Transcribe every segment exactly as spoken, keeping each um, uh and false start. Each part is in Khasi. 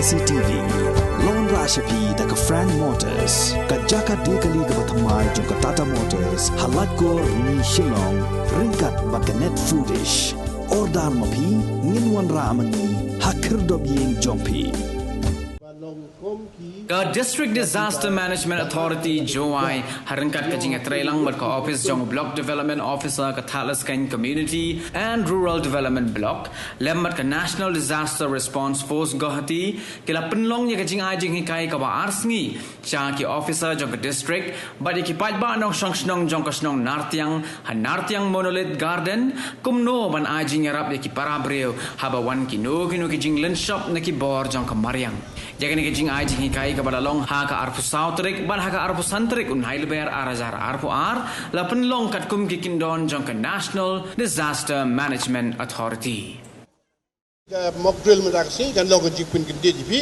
C T V. Long ra sha phi da ka Frank Motors, ka jaka de kali kaba thymmai jong ka Tata Motors, ha Laitkor, Rni, Shillong, ryngkat bad ka Net Foodish. Order ma phi, ngin wanrah ma ngi ha khyrdop ïing jong phi. Ka District Disaster Management Authority Jowai, ha ryngkat ka jingïatreilang bad ka office jong Block Development Officer ka Thadlaskein Community and Rural Development Block, lem bad ka National Disaster Response Force Guwahati, ki la pynlong ïa ka jingai jinghikai kaba ar sngi sha ki officer jong ka district bad ïa ki paidbah nongshong shnong jong ka shnong Nartiang ha Nartiang Monolith Garden, kumno ban ai jingïarap ïa ki para briew haba wan kino kino ki jinglynshop na ki bor jong ka mariang. Ïa kane ka jingai jinghikai kaba la long ha ka arphew saw tarik bad ha ka arphew san tarik u Naiwieng ar hajar arphew ar, la pynlong katkum ki kyndon jong ka National Disaster Management Authority. Ka mock drill mynta ka sngi kan long ka jingpynkyndit ïa phi.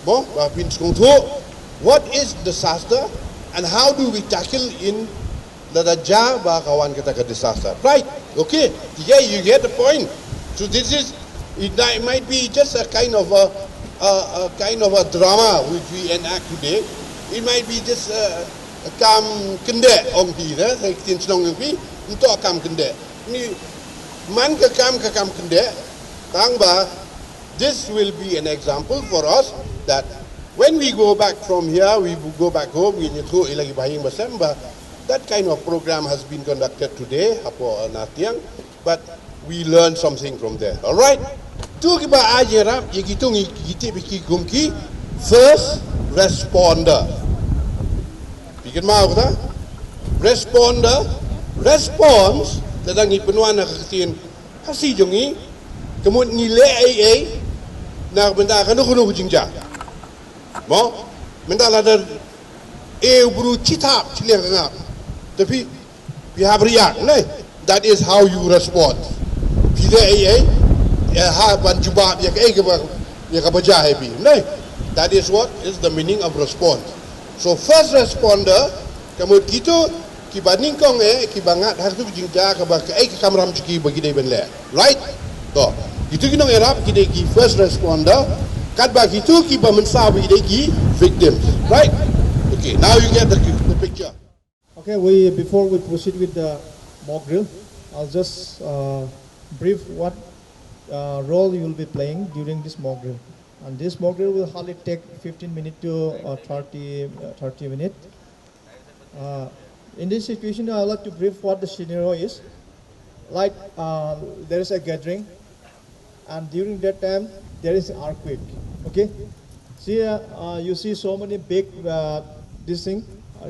Mo, ba phin sngewthuh what is disaster and how do we tackle in lada jia ba ka wan kata ka disaster. Right? Okay. Yeah, you get the point. So this is, it might, might be just a kind of a, a, a kind of a drama which we enact today. It might be just a, a kam kyndit ong phi, eh, sa ktien shnong ong phi, nto kam kyndit. Ni man ka kam ka kam kyndit, tang ba this will be an example for us that when we go back from here, we go back home, we need to ilagi bahing basem ba that kind of program has been conducted today, hapoh Nartiang, but we learn something from there. All right? Tu kiba ai jingïarap, ïa kitu ngi, ki tip ki kum ki first responder. Phi kynmaw kata? Responder, response, lada ngi pynwan ha ka ktien Khasi jong ngi, ka mut ngi leh ei ei na ka bynta kano kano ka jingjia. Mo, mynta lada e u bru chithap chiliang ka ngap. Te phi, phi hap react, ne? That is how you respond. Phi leh ei ei, eh, ha ban jubab ïa kaei kaba, ïa kaba jia ha phi, ne? That is what is the meaning of response. So first responder, ka mut kito kiba nyngkong eh, kiba ngat ha katu ka jingjia kaba kaei ka kamram jong ki ba ki dei ban leh. Right? To, kito ki nongïarap ki dei ki first responder, katba kito kiba mynsaw ba ki dei ki victims. Right? Okay, now you get the, the picture. Okay, we, before we proceed with the mock drill, I'll just, uh, brief what, uh, role you will be playing during this mock drill. And this mock drill will hardly take fifteen minutes to, uh, thirty, uh, thirty minutes. Uh, in this situation, I'd like to brief what the scenario is. Like, uh, there is a gathering, and during that time, there is an earthquake. Okay? See, uh, uh, you see so many big, uh, this thing, uh,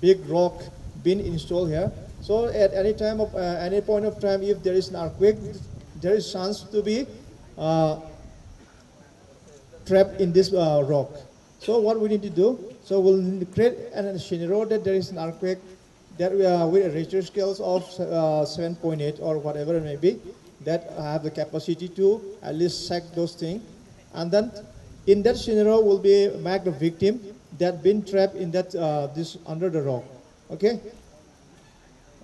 big rock being installed here. So at any time of, uh, any point of time, if there is an earthquake, there is chance to be, uh, trapped in this, uh, rock. So what we need to do, so we'll create a scenario that there is an earthquake that we are with a Richter scales of, uh, seven point eight or whatever it may be, that have the capacity to at least check those things. And then in that scenario will be make the victim that been trapped in that, uh, this under the rock. Okay?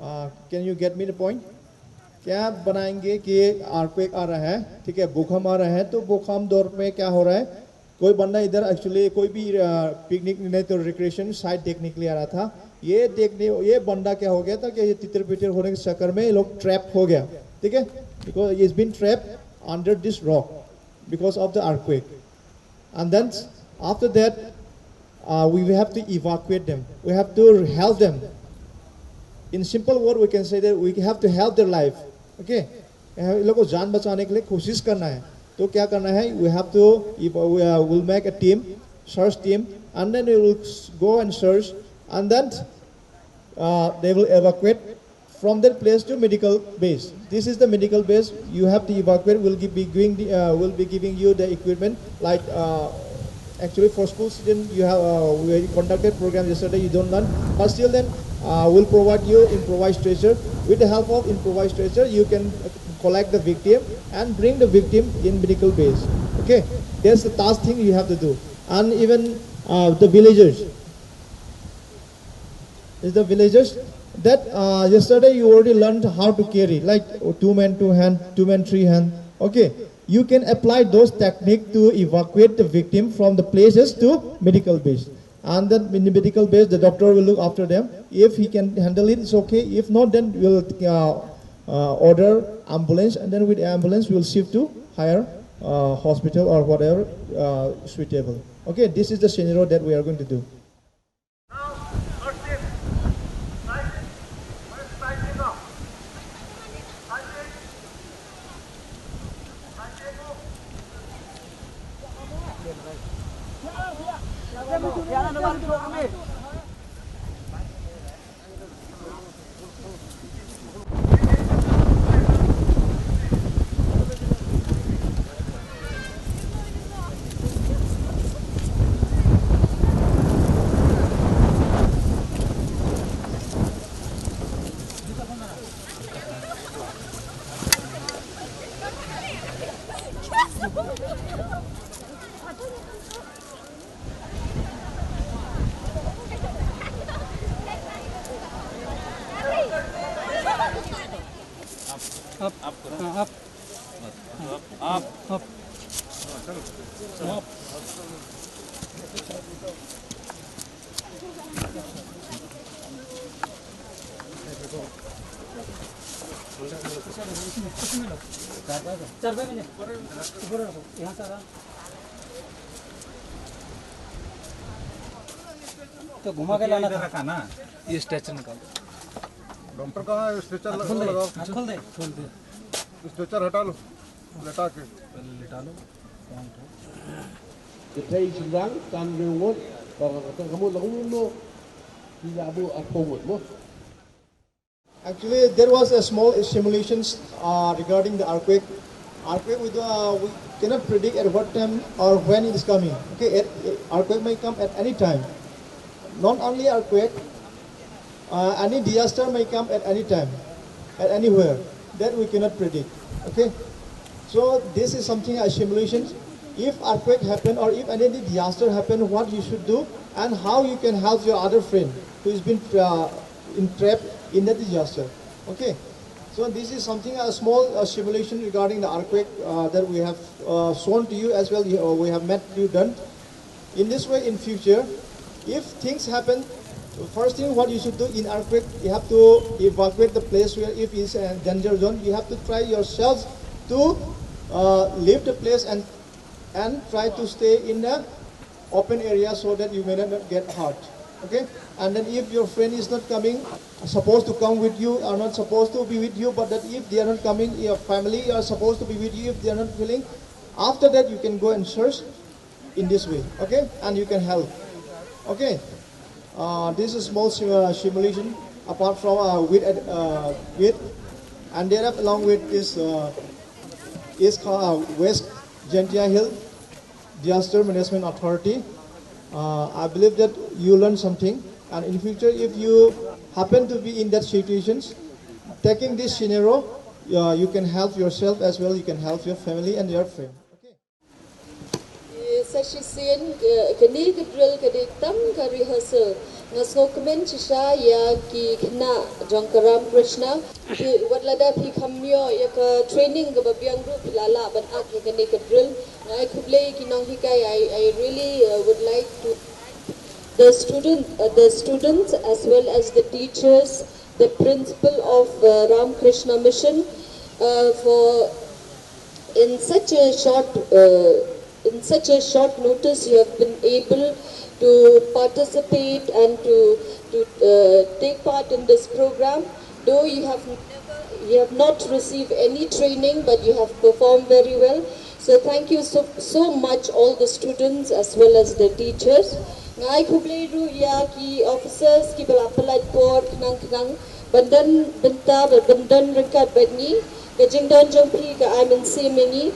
Uh, can you get me the point? क्या बनाएंगे कि अर्थक्वेक आ रहा है, ठीक है, भूकंप आ रहा है, तो भूकंप दौर में क्या हो रहा है, कोई बंदा इधर एक्चुअली कोई भी, अ, पिकनिक नहीं तो रिक्रिएशन साइट देखने के लिए आ रहा था। ये देखने, ये बंदा क्या हो गया था कि ये तितर बितर होने के चक्कर में ये लोग ट्रैप हो गया, ठीक है, because he's been trapped under this rock because of the earthquake. And then after that, uh, we have to evacuate them. We have to help them. In simple word, we can say that we have to help their life. Okay? ये लोग को जान बचाने के लिए कोशिश करना है। तो क्या करना है? We have to, if we, uh, will make a team, search team, and then we will s-, go and search, and then, uh, they will evacuate from that place to medical base. This is the medical base. You have to evacuate. We'll give, be giving the, uh, we'll be giving you the equipment. Like, uh, actually, for school student, you have, uh, we conducted program yesterday. You don't learn, but still then, uh, we'll provide you improvised stretcher. With the help of improvised stretcher, you can collect the victim and bring the victim in medical base. Okay, that's the task thing you have to do. And even, uh, the villagers, is the villagers that, uh, yesterday you already learned how to carry, like, two men, two hand, two men, three hand. Okay, You can apply those techniques to evacuate the victim from the places to medical base. And then in the medical base, the doctor will look after them. If he can handle it, it's okay. If not, then we'll uh, uh, order ambulance, and then with ambulance, we'll shift to higher uh, hospital or whatever uh, suitable. Okay, this is the scenario that we are going to do. Up. Up. Up. Up. Up. तो घुमा के लाना था। ये स्ट्रेचर निकाल दो। डॉक्टर कहाँ है? स्ट्रेचर लगा, खोल दे, लगाओ। हाथ खोल दे। स्ट्रेचर हटा लो, लेटा के। पहले लेटा लो। Te trei shyllangtan riewngeit ba ka ka mut la ka mut mo. Ki la bu a pong mo. Actually, there was a small simulations uh, regarding the earthquake. Earthquake, we, uh, we cannot predict at what time or when it is coming. Okay, it, it- earthquake may come at any time. Not only earthquake, uh, any disaster may come at any time, at anywhere. That we cannot predict. Okay, so this is something a simulation. If earthquake happen or if any disaster happen, what you should do and how you can help your other friend who has been uh, entrapped in that disaster. Okay, so this is something a small uh, simulation regarding the earthquake uh, that we have uh, shown to you as well. You- uh, We have met you done. In this way, in future, if things happen, first thing what you should do in earthquake, you have to evacuate the place where if it's a danger zone. You have to try yourself to uh, leave the place and and try to stay in the open area so that you may not get hurt. Okay? And then if your friend is not coming, supposed to come with you, are not supposed to be with you, but that if they are not coming, your family are supposed to be with you. If they are not feeling, after that you can go and search in this way. Okay? And you can help. Okay? Uh, this is a small sim- uh, simulation apart from uh, with, uh, with and there along with this uh, is uh, West Jaintia Hill Disaster Management Authority. Uh, I believe that you learn something, and in future, if you happen to be in that situations, taking this scenario, uh, you can help yourself as well. You can help your family and your friend. Okay. Sa shisien kane ka drill ka dei tang ka rehearsal. Nga sngewkmen shisha ïa ki khynnah jong ka Ramakrishna. Wat lada phi kham ïoh ïa ka training kaba biang ruh phi la lah ban ak ïa kane ka drill. Nga ai khublei ki nonghikai. I, I really uh, would like to the student, uh, the students as well as the teachers, the principal of uh, Ramakrishna Mission uh, for in such a short uh, in such a short notice you have been able to participate and to to uh, take part in this program, though you have never, you have not received any training, but you have performed very well. So thank you so, so much all the students as well as the teachers. Nga ai khublei ruh ïa ki officers ki ba la pynlait por khnang khnang ban don bynta ban don ryngkat bad ngi. Ka jingdon jong phi ka ai mynsiem ïa ngi.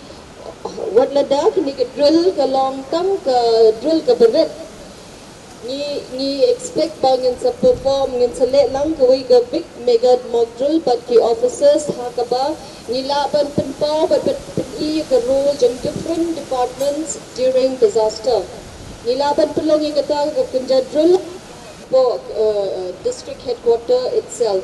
Wat lada kane ka drill ka long tang ka drill ka barit, ngi ngi expect ba ngin sa perform, ngin sa leh lang kawei ka big mega mock drill bad ki officers ha kaba ngi lah ban pynpaw bad ban pyni ka role jong different departments during disaster. Ngi lah ban pynlong ïa kata ka kynja drill hapoh uh, district headquarter itself.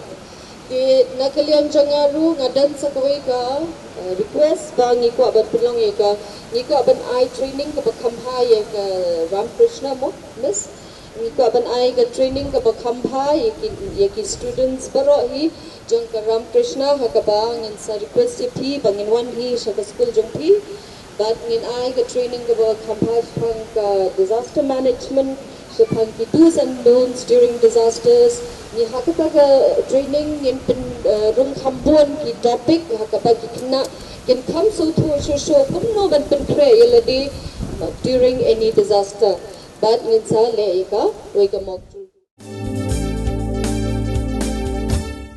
Te na ka liang jong nga ruh nga don sa kawei ka Uh, request ba ngi kwah ban pynlong ïa ka, ngi kwah ban ai training kaba kham bha ïa ka Ramakrishna mo, miss. Ngi kwah ban ai ka training kaba kham bha ïa ki, ïa ki students baroh hi jong ka Ramakrishna, ha kaba ngin sa request ïa phi ba ngin wan hi sha ka school jong phi. Bad ngin ai ka training kaba kham bha shaphang ka disaster management, shaphang ki do's and don'ts during disasters. Ngi ha kata ka training ngin pyn, uh, rung kham bun ki topic ha kaba ki khynnah kin kham sngewthuh shuh shuh kumno ban pynkhreh ïa lade, uh, during any disaster. Bad ngin sa leh ïa ka, wei ka mock